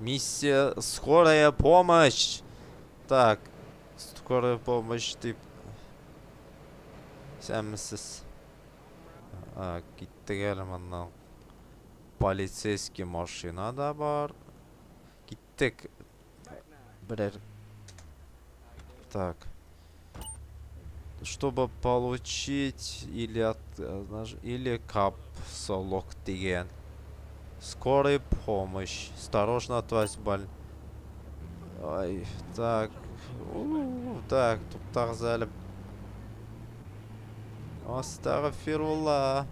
Миссия скорая помощь. Так, скорая помощь дип. Исәнмесез. А, киттек әле моннан. Полицейский машина да бар. Киттек. Берәр. Так. Чтобы получить или от, или капсулок дигән. Скорая помощь. Осторожно, отвозь боль. Ай, так. Так, туктагыз әле. Астагфирулла.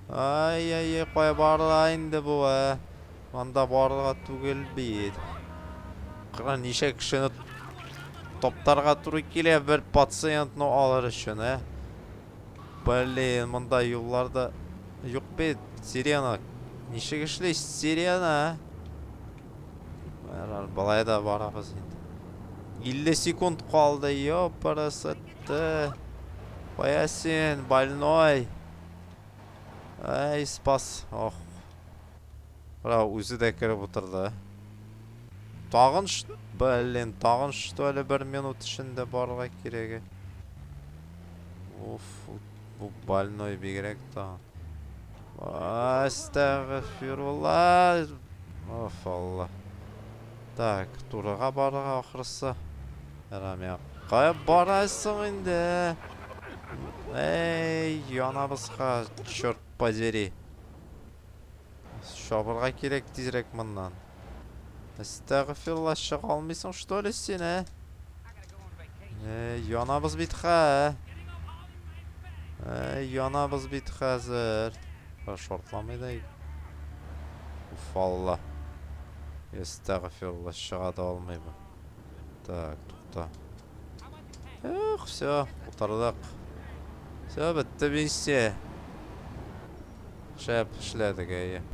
Ай-яй-яй, кая барыла инде бу, ә? Монда барырга түгел бит. Кара, ничә кешене топтарга туры килә бер пациентны алыр өчен, ә? Блин, монда юлларда юк бит, сирена. Ничек эшли сирена? Ярар, болай да барабыз инде. 50 секунд калды, ёпарасетте. Кая син, больной? Ай, спас. Ох. Бра, үзе дә кереп утырды. Тагын, блин, тагын что ли бер минут эчендә барырга кирәге. Уф, бу больной бигрәк тагын. Астагфирулла. Оф, Алла. Так, турыга барырга ахрысы. Рамия, кая барасың инде? Эй, янабыз ха, черт подери. Чабырга кирәк тизрәк моннан. Әстәгъфирулла, чыга алмыйсың, что ли, син, ә? Эй, янабыз бит ха. Эй, янабыз бит хәзер. Шартламый да. Уф, Алла. Әстәгъфирулла, чыга да алмый бу. Так, тукта. Эх, все, утырдык. Все, бетте миссия. Шәп эшләдек, әйе.